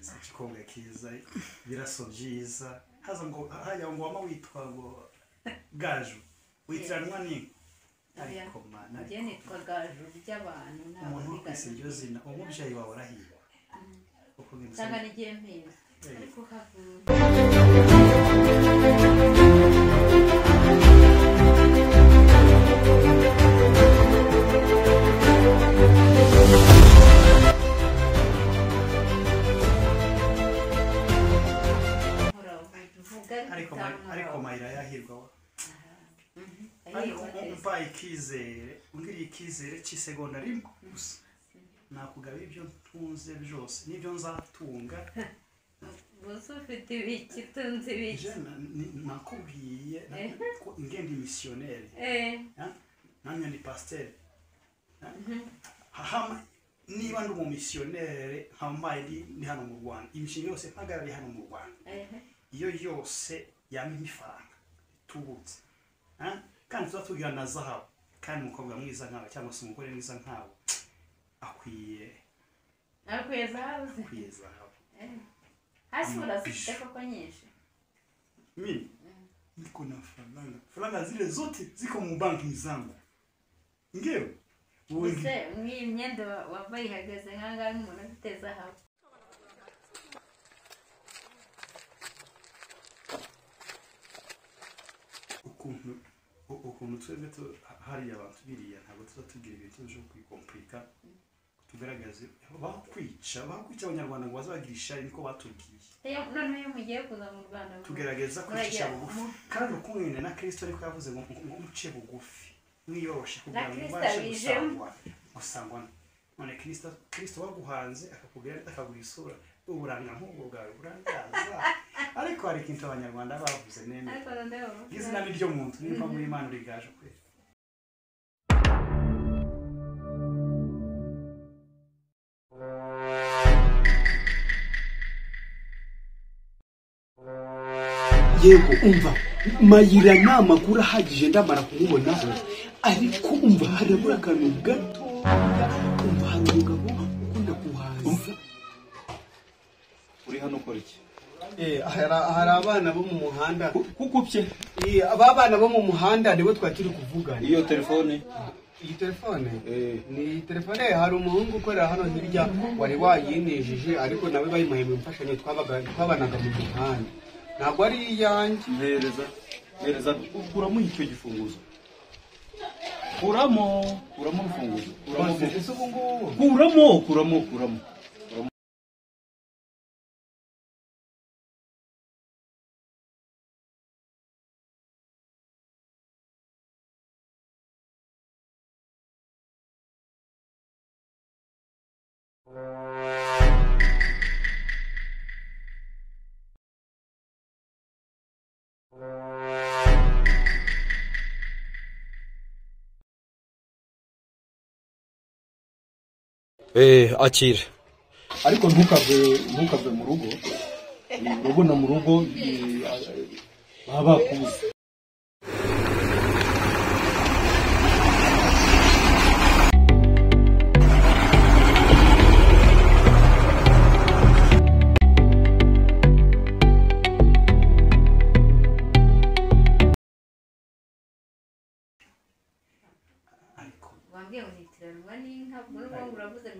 neza, igikobwa kiza, ibiraso byiza. Haza ngo hajya ngo wama witwa ngo Gaju, witiranwa ni ariko mana. Njye nitwa Gaju by'abantu ntabwo umuntu wakwise iryo zina umubyeyi wawe arahirwa. Usanga nigiye mpiza ariko havuye. Ariko Mayira yahirwa. Ariko umva ikizere, ungiriye ikizere cy'isegonda rimwe gusa, nakugaba ibyo ntunze byose n'ibyo nzatunga. Gusa ufite ibiki, tunze ibiki? Nakubwiye ko ngenda missionnaire, nanjye ni pasteur. Niba ndi umumissionnaire nkambaye ndi hano mu Rwanda, imishinga yose mpagarariye hano mu Rwanda, iyo yose yampa ifaranga itubutse, kandi tuzatugira na zahabu. Kandi umukobwa mwiza nkawe cyangwa se umugore mwiza nkawe akwiye zahabu, akwiye zahabu. Hasi urazifite koko nyinshi? Mimi niko na faranga, faranga zile zote ziko mu banki zangu. Ngewe ese mw'iyi myenda wambaye ihagaze nk'ahangaha nk'umuntu afite zahabu? Ukuntu twebwe hariya abantu biriya ntabwo tuza tugira ibintu byo kwikompurika, tugaragaze bakwica Abanyarwanda ngo bazabagira ishari, niko batubwiye. Noneho iyo mugiye kuza mu Rwanda tugerageza kwicisha bugufi, kandi ukungene na Kristo ariko yavuze ngo muce bugufi mwiyoroshe kugira ngo mubashe gusangwa. None Kristo waguhanze akakubwira akaguha isura uburanga nk'ubwo bwawe burangaza. Ariko hari ikintu Abanyarwanda bavuze nene, izina ni ryo muntu, nimba muri Imana urigaje kweli. Yego umva Mayira nta makuru ahagije ndamara kumubonaho, ariko umva harabura akantu gatoya. Umva hari umugabo ukunda kuhaza. Uri hano ukora iki? Hari abana bo mu muhanda. Kukupye? Aba bana bo mu muhanda nibo twari turi kuvugana. Iyo telefone? Iyi telefone? Ni telefone, hari umuhungu ukorera hano hirya wari wayinijije, ariko nawe bayimuhaye mu mfashanyo twabanaga mu muhanda. Ntabwo ari iyanjye. Mpereza, mpereza, kuramo icyo gifunguzo. Kuramo, kuramo urufunguzo. Kuramo. Ese ubu ngubu? Kuramo, kuramo, kuramo. Akira. Ariko ntukave mu rugo. Urabona mu rugo baba bakuzi.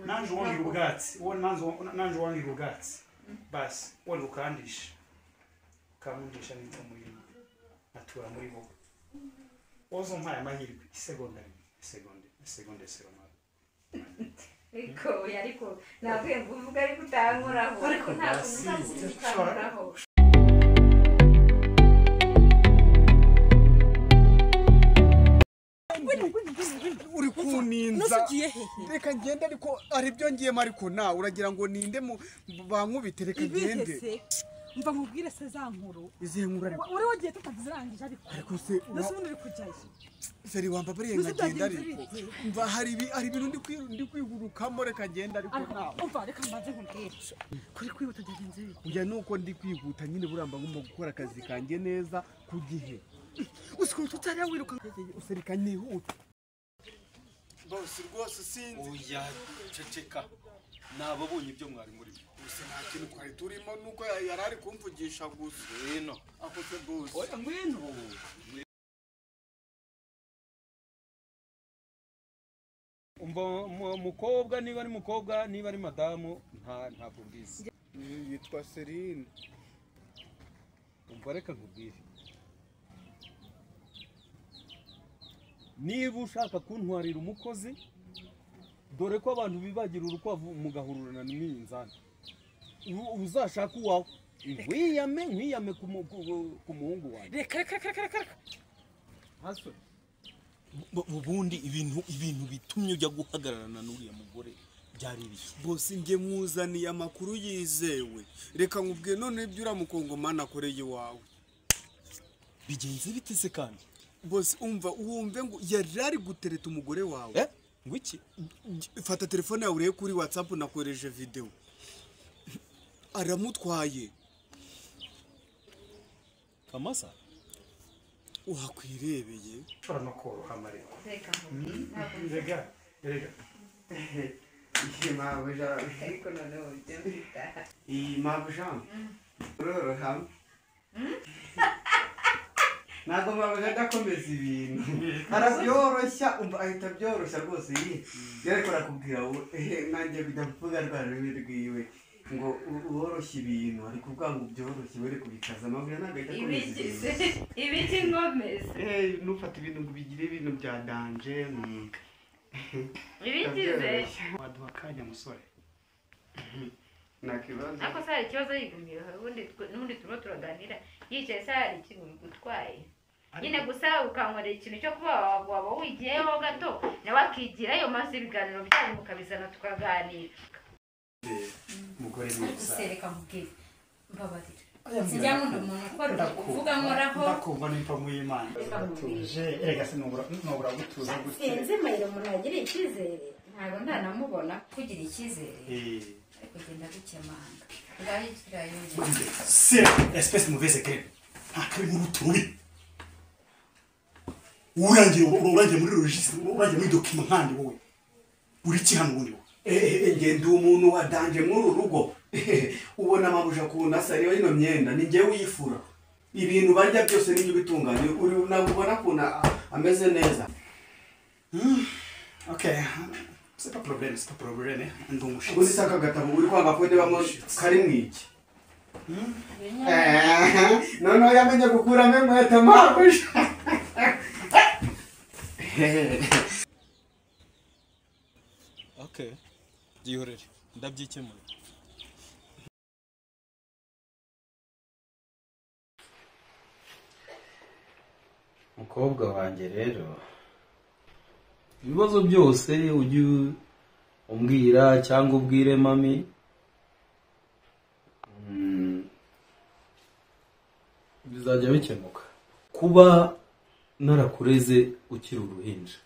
Nanjye wongira ubwatsi, nanjye wongira ubwatsi basi wongira ukandisha ukamundisha nitwa murima atura muri bo wozo mpaye amahirwe isegonda isegonda isegonda isegonda. Ariko ariko nabwiye ngo uvuga ariko utankoraho, ariko ntabwo utankoraho. Uri kuninza reka ngende, ariko ari byo ngiyemo, ariko na uragira ngo ninde bankubite? Reka ngende. Mva nkubwire se za nkuru. Izihe nkuru ariko? Uri wagiye tutazirangije ariko. Ariko se nase ubundi uri kujyayo. Seri wambabariye nkagenda ariko. Mva hari ibintu ndi kwigurukamo, reka ngende ariko nawe. Umva reka mbanze nkubwire. Kuri kwihuta byagenze bite? Ujya nuko ndi kwihuta nyine buramba ngomba gukora akazi kanjye neza ku gihe. Usiku tutari wiruka. Userika nihuta. Bose rwose sinzi. Oya ceceka. Nababonye ibyo mwari murimo. Gusa nta kintu twari turimo nuko yarari kumvugisha gusa. Ngwino. Akoze boss. Oya ngwino. Umva mukobwa niba ari mukobwa niba ari madamu ntabwo mbizi. Yitwa Serine. Umva reka nkubwire. Niba ushaka kuntwarira umukozi dore ko abantu bibagira urukwavu mugahururana n'iminzani. Uzashaka uwawe nkwiyame ku muhungu wanjye. Reka reka reka reka reka. Haswe. Ubundi ibintu bitumye ujya guhagararana n'uriya mugore byari ibiki? Boss nge muzaniye amakuru yizewe. Reka nkubwiye none ibyo uramukongomana akoreye iwawe. Bigenze bite se kandi? Boss umva wumve ngo yarari gutereta umugore wawe. Ngwiki? Fata telefone yawe urebe kuri WhatsApp nakoreje video. Aramutwaye. Kamasa? Wakwirebeye. Ushobora no koroha amareko. Reka Rega, rega. Mabuja. Ariko noneho ibyo mbita. Iyi mabuja. Uroroha. Ntabwo mabuja adakomeza ibintu. Arabyoroshya, umva ahita abyoroshya rwose iyi. Yariko arakubwira nanjye kujya mvuga rwa rurimi rwiwe ngo woroshye ibintu ariko kuvuga ngo byoroshye were kubikaza mabuja ntabwo ahita akomeza ibintu. Ibiki nkomeza. Nufata ibintu ngo ubigire ibintu bya danje. Ibikize. Waduha akanya musore. Nta kibazo. Ariko se hari ikibazo yigumiye n'ubundi turimo turaganira yicaye se hari ikintu bigutwaye. Nyine gusa ukankorera ikintu cyo kuba waba wigiyeho gato nawe akigirayo maze ibiganiro byanyu mukabizana tukaganira. Mugore mwiza. Reka nkubwire mbabarira. Sinjya nkunda umuntu ukora uvuga nkoraho. Ndakumva nimfa mu Imana. Tuje erega se nubura gutuza gute. Sinzi mayiro umuntu agira icyizere ntabwo ndanamubona kugira icyizere. Ariko genda gukemanga. Ngaho ikirayo. C'est espèce mauvaise graine. Nta kabi nk'urutubi. Urangiye muri registre, urangiye muri document nkandi wowe. Uri iki hano ubundi wowe? Nge ndi umuntu wa danje muri uru rugo. Ubona mabuja kuntu asa reba ino myenda ni ngewe uyifura. Ibintu barya byose ni ubitunganye. Uri nabubona kuntu ameze neza. Okay. C'est pas problème, c'est pas problème. Ndi umushitsi. Uzi saka gatabo uri kwanga ko ndebamo kari mwiki. Noneho yamenye gukuramo inkweto mabuja. Okay. Byihorere ndabyikemura. Mukobwa wanjye rero ibibazo byose ujye umbwira cyangwa ubwire mami bizajya bikemuka. Kuba narakureze ukiri uruhinja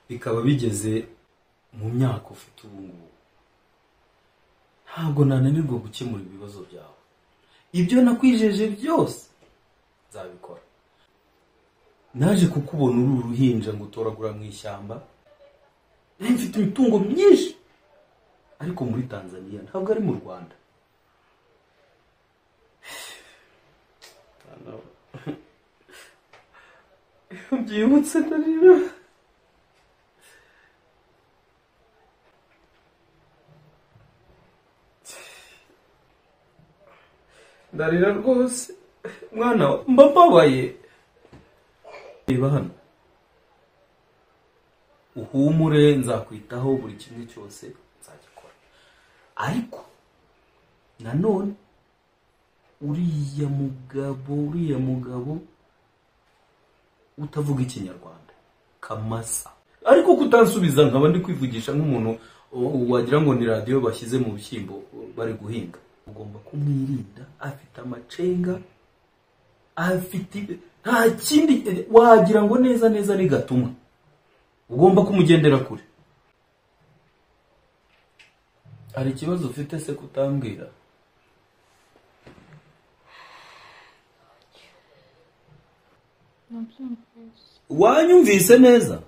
bikaba bigeze mu myaka ufite ubu ngubu ntabwo nananirwa gukemura ibibazo byawe. Ibyo nakwijeje byose nzabikora. Naje kukubona uri uruhinja ngo utoragura mu ishyamba. Nari mfite imitungo myinshi ariko muri Tanzania ntabwo ari mu Rwanda. Byibutse ndarira. Ndarira rwose mwana mbababaye. Reba hano uhumure nzakwitaho buri kimwe cyose nzagikora. Ariko nanone uriya mugabo utavuga ikinyarwanda Kamasa ariko kutansubiza nkaba ndi kwivugisha nk'umuntu wagira ngo ni radio bashyize mu bishyimbo bari guhinga. Ugomba kumwirinda, afite amacenga, afite nta kindi wagira ngo neza neza ni gatumwa. Ugomba kumugendera kure. Hari ikibazo ufite se kutambwira? Wanyumvise neza?